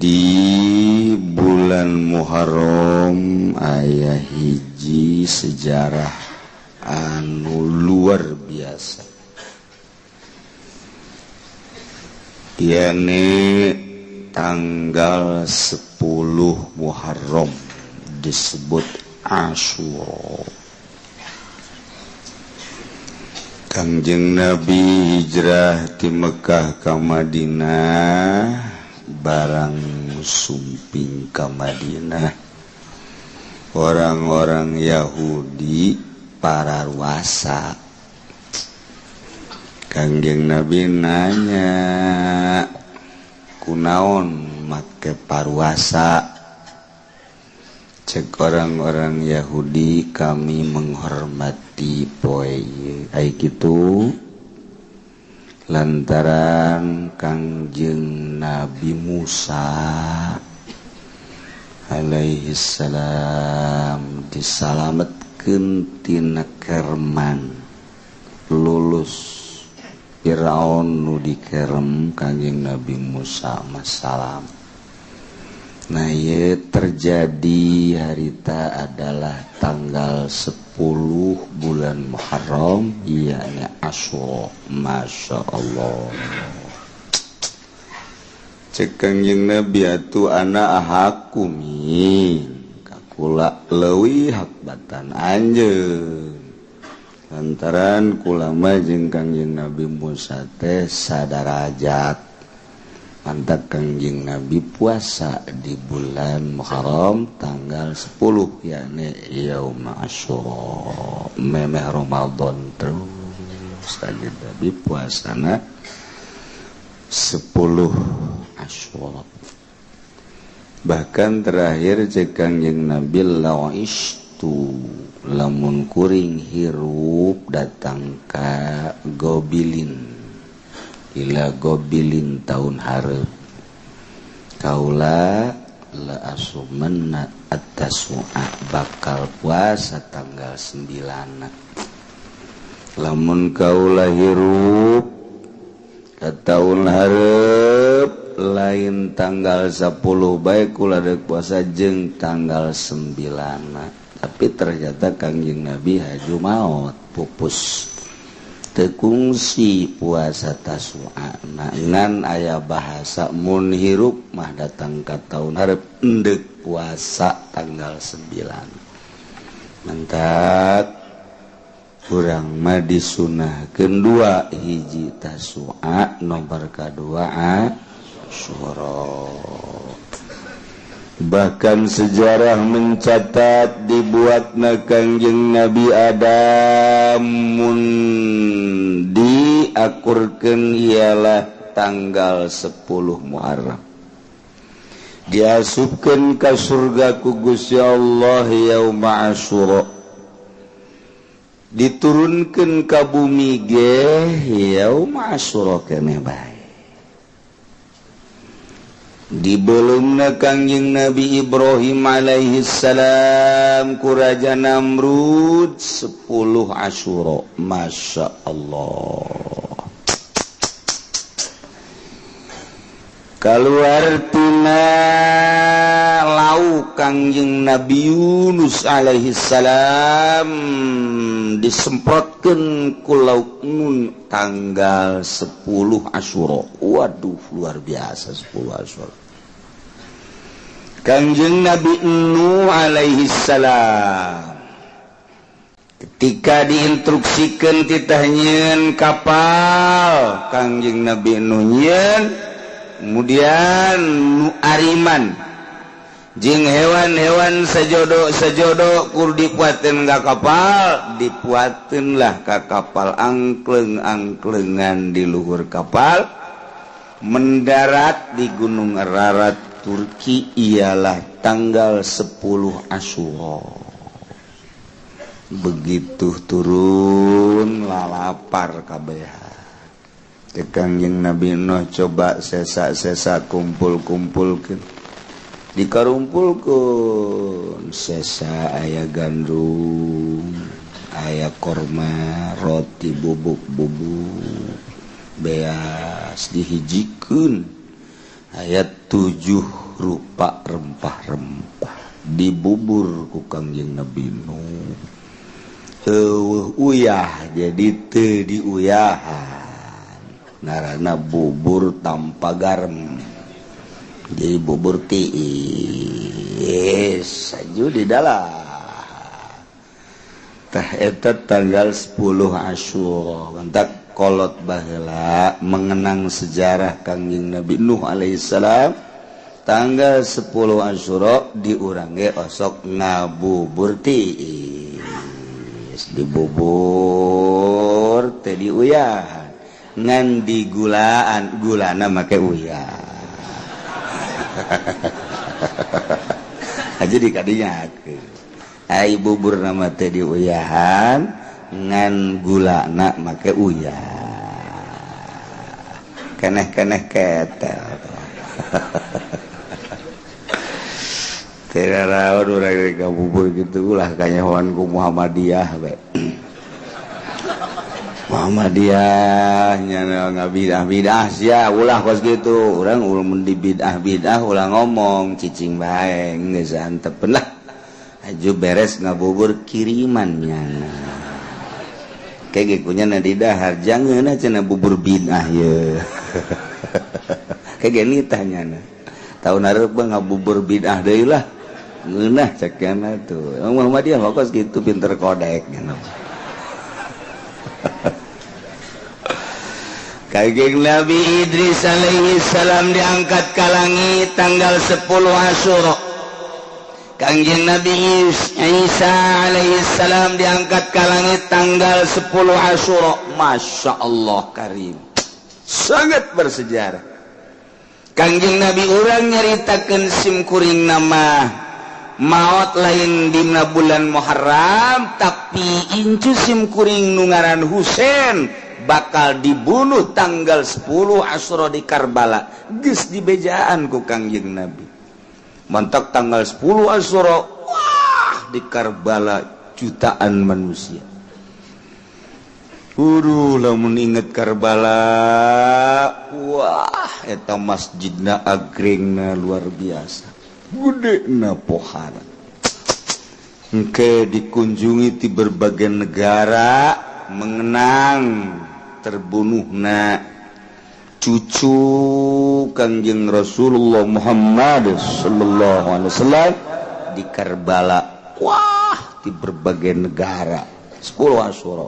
Di bulan Muharram aya hiji sejarah anu luar biasa. Yakni tanggal 10 Muharram disebut Asyura. Kangjeng Nabi hijrah ti Mekah ka Madinah, barang sumping ka Madinah orang-orang Yahudi pararuasa. Kangjeng Nabi nanya, kunaon make paruasa? Cek orang-orang Yahudi, kami menghormati poe ai kitu lantaran Kangjeng Nabi Musa alaihi salam disalametkeun tina kerman, lulus Firaun nu dikerem Kangjeng Nabi Musa masalam. Nah, ye terjadi harita adalah tanggal 10 bulan Muharram, yakni Asyura. Masya Allah. Cek Kangjeng Nabi atuh ana ahakumi kakula leuwih hak batan anjeun. Lantaran kula mah jeung Kangjeng Nabi Musa teh sadarajat. Mantap Kangjeng Nabi puasa di bulan Muharram tanggal 10 yakni Yaum Asyura, memeh Ramadan terus Kangjeng Nabi puasana 10 Asyura. Bahkan terakhir cek Kangjeng Nabi la'istu lamun kuring hirup datang ka Gobilin, ila gobilin tahun hareup kaula la asumanna at-tasu'a, bakal puasa tanggal 9. Lamun kaula hirup ka tahun hareup lain tanggal 10 bae kula deuk puasa jeung tanggal 9. Tapi ternyata Kangjeng Nabi haju maot pupus, tekungsi puasa Tasu'a. Ngan aya bahasa mun hirup mah datang ka tahun hareup endek puasa tanggal 9. Mentak kurang mah disunahkeun dua hiji Tasu'a, nomor kadua Asyura. Bahkan sejarah mencatat dibuatna Kangjeng Nabi Adam mun diakurkeun ialah tanggal 10 Muharram. Diasupkeun ka surga ku Gusti Allah yaum Asyura. Diturunkeun ka bumi ge yaum Asyura keneh bae. Dibelumna Kangjeng Nabi Ibrahim alaihi salam ku Raja Namrud 10 Asyura. Masya Allah. Kaluar tina lau Kangjeng Nabi Yunus alaihi salam disemprotkeun ku lauk nun tanggal 10 Asyura. Waduh, luar biasa 10 Asyura. Kangjeng Nabi Nuh alaihi salam ketika diinstruksikan titah nyieun kapal, Kangjeng Nabi Nuh nyieun, kemudian nu ariman jeung hewan-hewan sejodo-sejodo kur dipuateun ka kapal, dipuateun lah ka kapal, angkleng-angklengan di luhur kapal, mendarat di Gunung Ararat Turki ialah tanggal 10 Asyura. Begitu turun lalapar kabeh. Kangjeng Nabi Nuh coba sesa-sesa kumpul-kumpulkeun, dikarumpulkeun sesa aya gandum, aya korma, roti bubuk-bubuk, beas dihijikeun. Ayat 7 rupa rempah-rempah dibubur ku Kangjeng Nabi Nuh. Eueuh uyah jadi teu diuyahan. Ngaranna bubur tanpa garam. Jadi bubur tiis aju di dalam. Tah eta tanggal 10 Asyura. Mantak kolot baheula mengenang sejarah Kangjeng Nabi Nuh alaihissalam tanggal 10 Asyura di urang ge osok ngabubur tiis, dibubur teh diuyahan ngan digulaan, gulana make uyah. Aja dikadinya ai bubur nama teh diuyahan ngan gulana make uyah. Keneh-keneh ketel. Teu raon urang rek ngabubur kitu ulah kanyahoan ku Muhammadiyah we. Muhammadiyah nya ngabidah-bidah sia ulah kos kitu. Urang mun di bidah-bidah ulah ngomong cicing bae geus antepeun lah. Aju beres ngabubur kiriman nyana. Kayak kunya na di dahar jangan cenah bubur bid'ah ye. Kayak gini tanyana. Tahun hareup ngabubur bid'ah deui lah. Ngeunah cek kana tuh. Muhammadiyah mah kos kitu pinter kodek nya. Kangjeng Nabi Idris alaihi salam diangkat ka langit tanggal 10 Asyura. Kangjeng Nabi Isa alaihi salam diangkat ke langit tanggal 10 Asyura. Masya Allah karim, sangat bersejarah. Kangjeng Nabi urang nyaritakeun simkuring nama maot lain dina bulan Muharram, tapi incu simkuring nu ngaran Husain bakal dibunuh tanggal 10 Asyura di Karbala. Geus dibejaan ku Kangjeng Nabi. Mantak tanggal 10 Asyura, wah di Karbala jutaan manusia. Uduh lamun inget Karbala, wah eta masjidna agringna luar biasa, gedena pohara. Engke dikunjungi di berbagai negara mengenang terbunuhna cucu Kangjeng Rasulullah Muhammad sallallahu alaihi wasallam di Karbala. Wah, di berbagai negara 10 Asyura.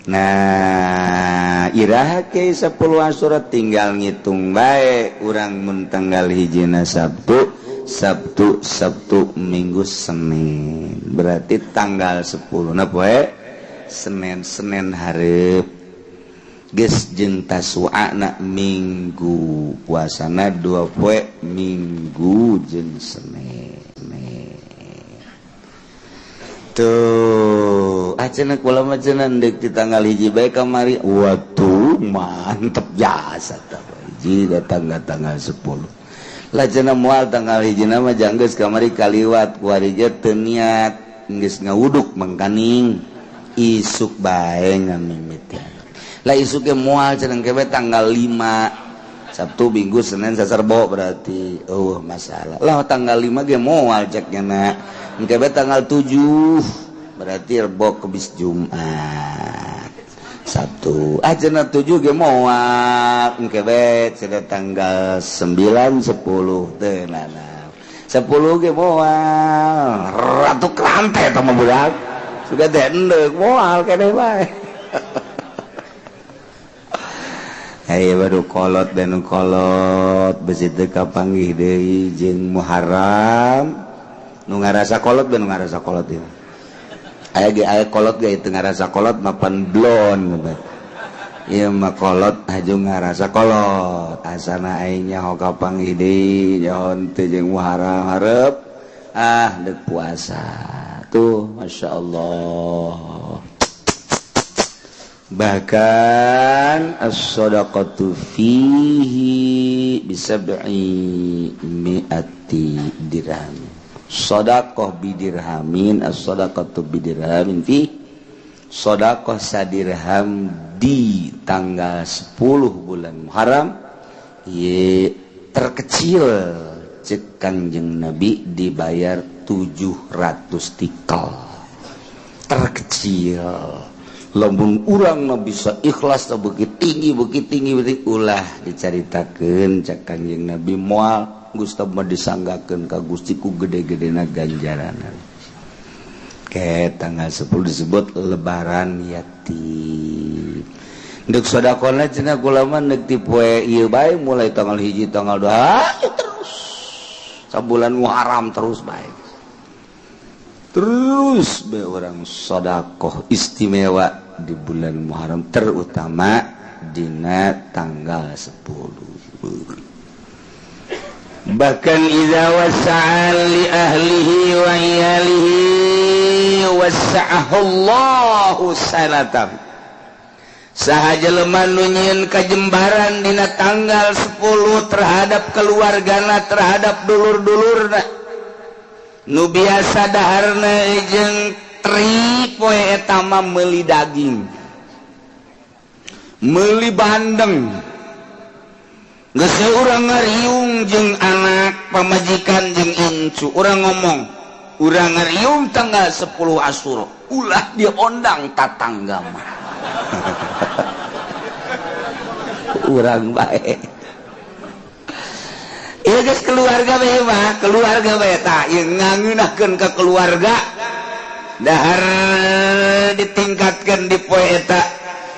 Nah, iraha ke 10 Asyura tinggal ngitung bae urang mun tanggal hijina Sabtu, Sabtu, Sabtu, Minggu, Senin. Berarti tanggal 10 na poe Senin, Senin hareup. Geus jeung tasu'ana minggu, puasana 2 poe minggu jeung Senin. Tuh, cenah kula mah cenah deuk di tanggal 1 bae kamari. Waduh, mantep jasa tah hiji datang tanggal 10. Lah cenah moal tanggal 1 mah janggeus kamari kaliwat kuari ge teu niat geus ngawuduk mangkaning isuk bae ngamimitian. Lah isuk ge moal cenah ke tanggal 5 Sabtu Minggu Senin Saserbo berarti oh masalah. Lah tanggal 5 ge moal cek nya engke tanggal 7 berarti Rebo Kemis Jumat Sabtu. Ah cenah 7 ge moal engke bae cenah tanggal 9 10 teu nana. 10 ge moal ratu krante eta mah budak. Sudah teh endek moal keneh bae. Hey, baru kolot dan kolot besi teu kapanggih deui jeung Muharram nu ngarasa kolot dan nu ngarasa kolot ieu. Aya ge aya kolot ge teu ngarasa kolot mapan blon ieu mah kolot haju ngarasa kolot asana aing nyaho kapanggih deui nyaho teu jeung Muharram hareup ah deuk puasa tuh masyaallah. Bahkan as-shadaqatu fihi bisab'i mi'ati dirham. Shadaqah bidirhamin, as-shadaqatu bidirhamin fi shadaqah sadirham di tanggal 10 bulan Muharram ye Terkecil cek Kangjeng Nabi dibayar 700 tikal. Terkecil. Lamun urang na bisa ikhlas begitu tinggi begitu tinggi begitu ulah dicaritakeun cek Kangjeng Nabi moal Gustav mah disanggakeun ka Gusti ku gede-gedena ganjaran. Ke tanggal 10 disebut lebaran yatim. Ndek sedekahna cenah kula mah ndek ti poe ieu bae mulai tanggal 1 tanggal 2 ya terus. Sabulan Muharram terus bae. Terus bae urang sedekah istimewa di bulan Muharram terutama dina tanggal 10. Bahkan idza wasa'a li ahlihi wa iyalihi wasa'ahu Allahu sanatan. Saha jelema nu nyieun kajembaran dina tanggal 10 terhadap keluargana, terhadap dulur-dulurna. Nu biasa daharna jeung tri poe eta mah meuli daging, meuli bandeng. Geus urang ngariung jeung anak pamajikan jeung incu, urang ngomong, urang ngariung tanggal 10 Asyura, ulah diondang tatangga mah. Urang bae. Ieu geus keluarga bae mah, keluarga bae tah ieu ngangeunahkeun ka keluarga. Dahar ditingkatkeun di poe eta,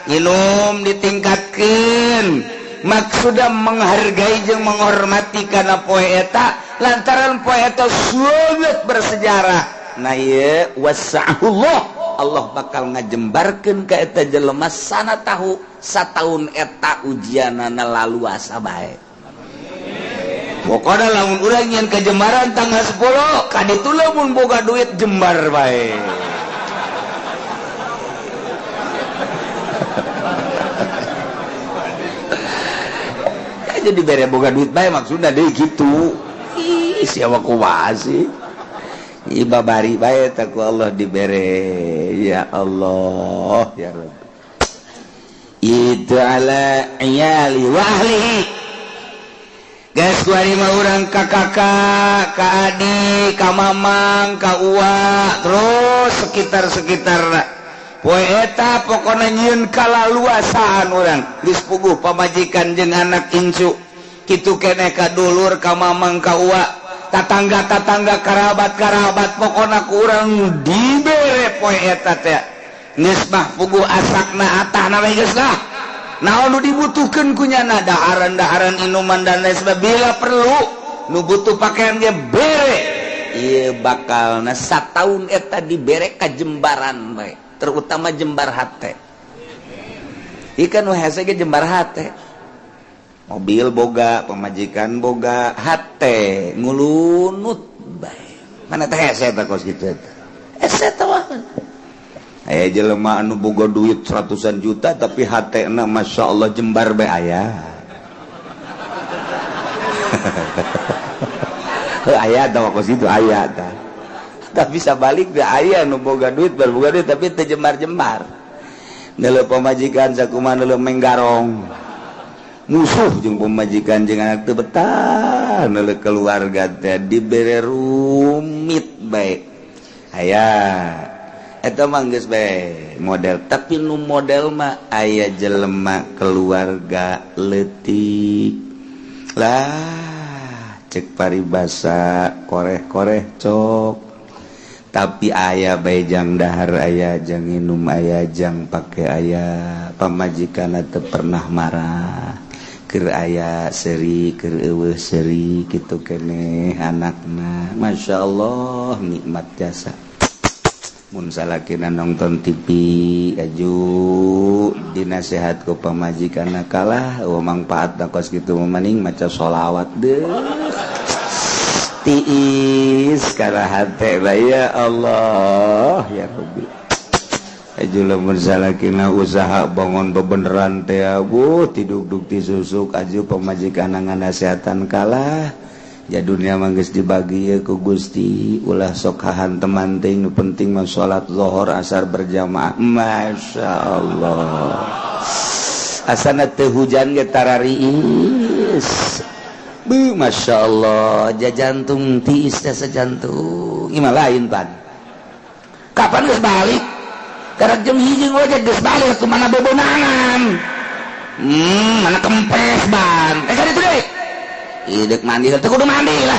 inum ditingkatkeun. Maksudna menghargai jeung menghormati kana poe eta lantaran poe eta sangat bersejarah. Nah ieu wasa'ullah, Allah bakal ngajembarkeun ka eta jelema sana tahu sataun eta ujianana laluasa bae. Pokona lamun urang nyieun kajembaran tanggal 10 ka ditu lamun boga duit jembar bae. Jadi bere boga duit bae maksudna deui kitu. Ih siapa kumaha sih? Ih babari bae teh ku Allah dibere. Ya Allah ya Rabbi. Itu ala iyali wa ahlihi. Geus kuari mah urang ka kakak, ka adik, ka mamang, ka uwa, terus sekitar-sekitar. Poe eta pokona nyieun kalaluasaan urang geus puguh pamajikan jeung anak incu kitu keneh ka dulur ka mamang ka uwa tatangga-tatangga karabat-karabat pokona ku urang dibere poe eta teh geus mah puguh asakna atahna we geus lah naon nu dibutuhkeun ku nyana daharan-daharan inuman dan lain sebagainya bila perlu nu butuh pakaian ge bere ieu bakalna sataun eta dibere kajembaran bae terutama jembar hate. Ikan hese ge jembar hate. Mobil boga, pemajikan boga, hate ngulunut bae. Mana teh hese teh kos kitu eta. Hese teh mah. Aya jelema anu boga duit ratusan juta tapi hatena Masya Allah jembar bae aya. Aya tah kos kitu aya tah. Tapi sabalik da aya nu boga duit berboga duit tapi teu jembar-jembar. Neuleuh pamajikan sakumaha neuleuh menggarong. Musuh jeung pamajikan jeung anak teu betah neuleuh keluarga teh dibere rumit bae. Aya eta mah geus bae model, tapi nu model mah aya jelema keluarga leutik. Lah cek paribasa koreh-koreh cok. Tapi ayah bae jang dahar ayah jang minum ayah jang pake ayah pamajikan teu pernah marah keur aya seuri keur eueuh seuri kitu keneh anakna Masya Allah nikmat jasa mun salakina nonton TV aju dinasehat ku pamajikanna kalah eueuh mangpaatna kos kitu mah maca sholawat deui tiis karena hati ya Allah ya Rabbi. Aju lamun salakina usaha bangun bebeneran teh abuh tiduk-duk tisusuk aju pamajikan nganasehatan kalah ya dunia mah geus dibagi ye ku Gusti ulah sok hahanteman teh nu penting mah salat zuhur asar berjamaah Masya Allah asana teu hujan ge tarariis. Bu, Masya Allah, jantung tiis teh sejantung. Imah lain pan. Kapan geus balik? Karek jam 1 ngojek geus balik ke mana bobonangan. Mana kempes ban. Kan itu deh. Ih, dek mandi, teu kudu mandi lah.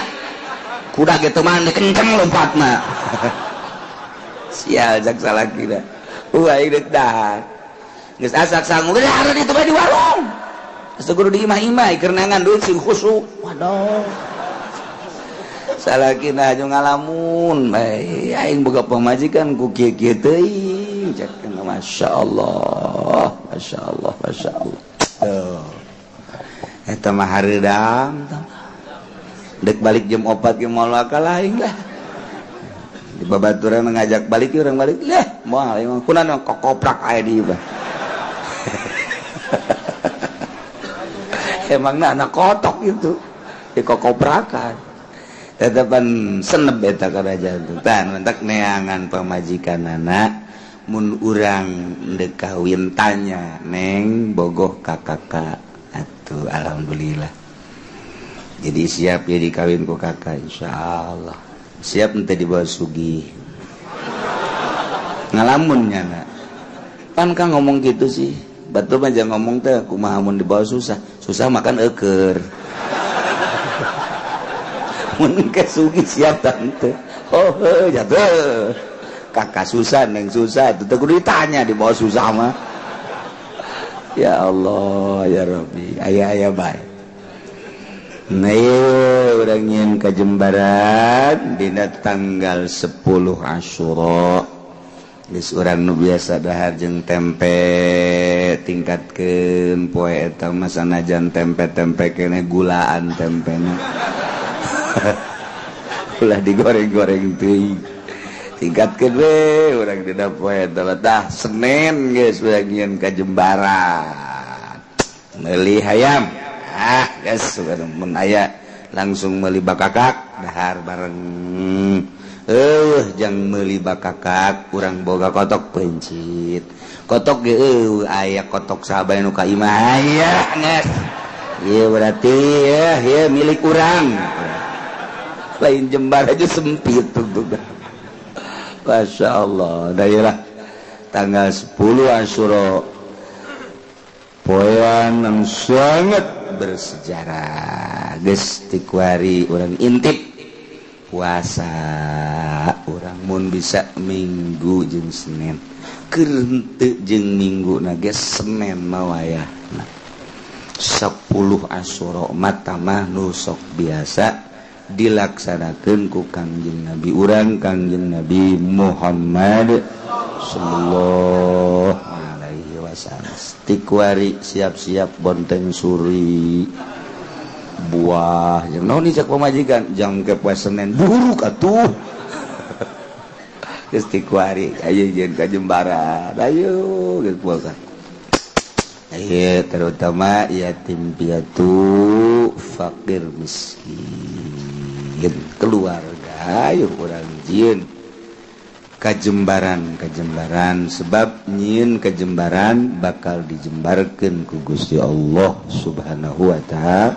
Kuda gitu mandi kenceng lompat mah. Sial jak salah kira. Aing dek dahar. Geus asak sangu geus dahar itu bae di warung. Geus kudu di imah-imah keur neangan duit sing khusuk. Waduh. Salakina aju ngalamun bae aing boga pamajikan ku kieu-kieu teuing cek masyaallah masyaallah masyaallah. Tuh. Eta mah hareudang dek balik jam 4 ge moal akal aing lah. Di babaturan ngajak balik urang balik lah moal aing mah kunaon kokoprak aya di ieu. Emangna anak kotok itu di kokoprakan. Tetepan seneb eta kana jantung. Tah mentak neangan pamajikanana mun urang deuk kawin tanya neng bogoh ka kakak atuh alhamdulillah. Jadi siap ya dikawin ku kakak insyaallah. Siap ente dibawa sugih. Ngalamun nyana. Pan kang ngomong gitu sih. Batu mah jangan ngomong teh kumaha mun dibawa susah. Susah makan eueur. Mun ke sugih siap tante. Oh jatuh. Kakak susah neng susah itu teh kudu ditanya dibawa susah mah. Ya Allah ya Rabbi aya-aya bae. Nah urang nyieun kajembaran dina tanggal 10 Asyura. Geus urang nu biasa dahar jeung tempe tingkatkeun poe eta mah sanajan tempe-tempe keneh gulaan tempena. Ulah digoreng-goreng teuing. Tingkatkeun we urang dina poe eta tah Senin geus urang nyieun kajembaran. Meuli hayam. Ah, geus mun aya langsung meuli bakakak dahar bareng. Jang meuli bakakak urang boga kotok pencit. Kotok ge eueuh aya kotok sahabat nu ka imah aya geus. Ieu berarti ya ieu milik urang. Lain jembar aja sempit tuh. Masya Allah. Daerah tanggal 10 Asyura poean yang sangat bersejarah. Geus tikuari urang intip puasa urang mun bisa minggu jeung Senin. Keur henteu jeung minggu na geus Senin mah wayahna. 10 Asyura mah nu sok biasa dilaksanakeun ku Kangjeng Nabi urang Kangjeng Nabi Muhammad sallallahu alaihi wasallam. Tikwari siap-siap bonteng suri buah jeung naon cek pamajikan jang ke poe Senin buruk atuh. Geus tikwari ayo jeung ka Jembaran ayo geus puasa. Ayo terutama yatim piatu fakir miskin keluarga ayo urang jieun kajembaran kajembaran sebab nyieun kajembaran bakal dijembarkeun ku Gusti Allah Subhanahu wa ta'ala.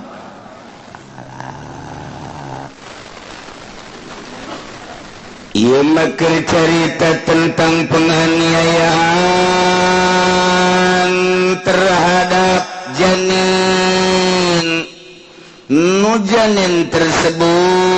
Ieu mah keur carita tentang penganiayaan terhadap janin. Nu janin tersebut